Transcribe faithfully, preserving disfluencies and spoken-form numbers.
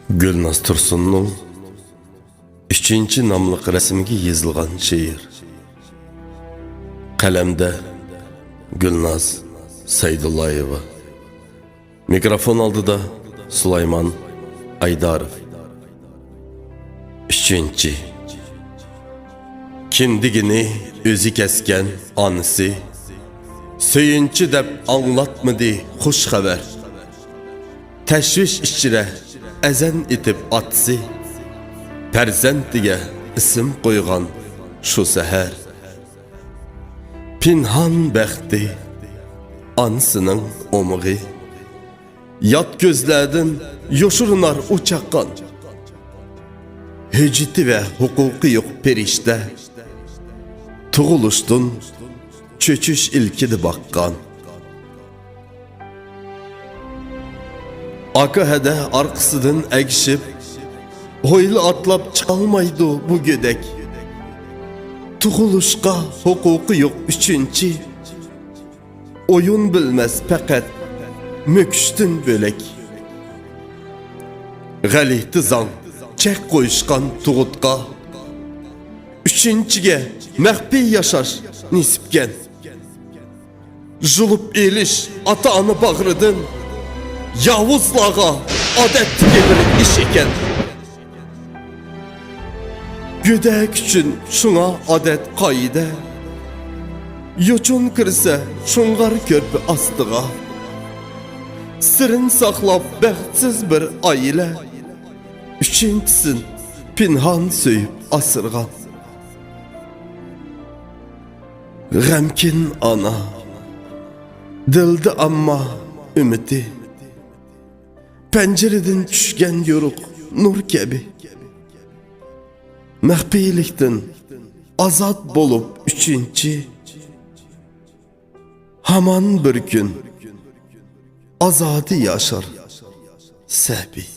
گۈلناز تۇرسۇننىڭ ئۈچىنچى ناملىق رەسىمگە يېزىلغان شېئىر. قەلەمدە گۈلناز سەيدۇللايېۋا. مىكروفون ئالدىدا سۇلايمان ئايداروف. ئۈچىنچى. كىندىكىنى ئۆزى كەسكەن ئانىسى، سۆيۈنچى دەپ ئاڭلاتمىدى خۇش خەۋەر. تەشۋىش ئىچرە ئەزان ئېتىپ ئاتىسى، پەرزەنتىگە ئىسىم قويغان شۇ سەھەر. پىنھان بەختى ئانىسىنىڭ ئومىقى، يات كۆزلەردىن يوشۇرۇنار ئۇ چاققان. ھۆججىتى ۋە ھوقۇقى يوق پەرىشتە، تۇغۇلۇشتىن چۆچۈش ئىلكىدە باققان. ئاكا ھەدە ئارقىسىدىن ئەگىشىپ، ھويلا ئاتلاپ چىقالمايدۇ بۇ گۆدەك. تۇغۇلۇشقا ھوقۇقى يوق ئۈچىنچى، ئويۇن بىلمەس پەقەت مۆكۈشتىن بۆلەك. غەلىتە زاڭ چەك قويۇشقان تۇغۇتقا، ئۈچىنچىگە مەخپىي ياشاش نېسىپكەن. زۇلۇپ ئېلىش ئاتا-ئانا باغرىدىن ياۋۇزلارغا ئادەتتىكى بىر ئىش ئىكەن. گۆدەك ئۈچۈن شۇڭا ئادەت قائىدە، يوچۇن كىرسە شۇڭغار كۆرپە ئاستىغا. سىرىن ساقلاپ بەختسىز بىر ئائىلە، ئۈچىنچىسىن پىنھان سۆيۈپ ئاسرىغان. غەمكىن ئانا، دىلدا ئەمما ئۈمىدى، پەنجىرىدىن چۈشكەن يورۇق نۇر كەبى. مەخپىيلىكتىن ئازاد بولۇپ ئۈچىنچى، ھامان بىر كۈن ئازادە ياشار سەبىي.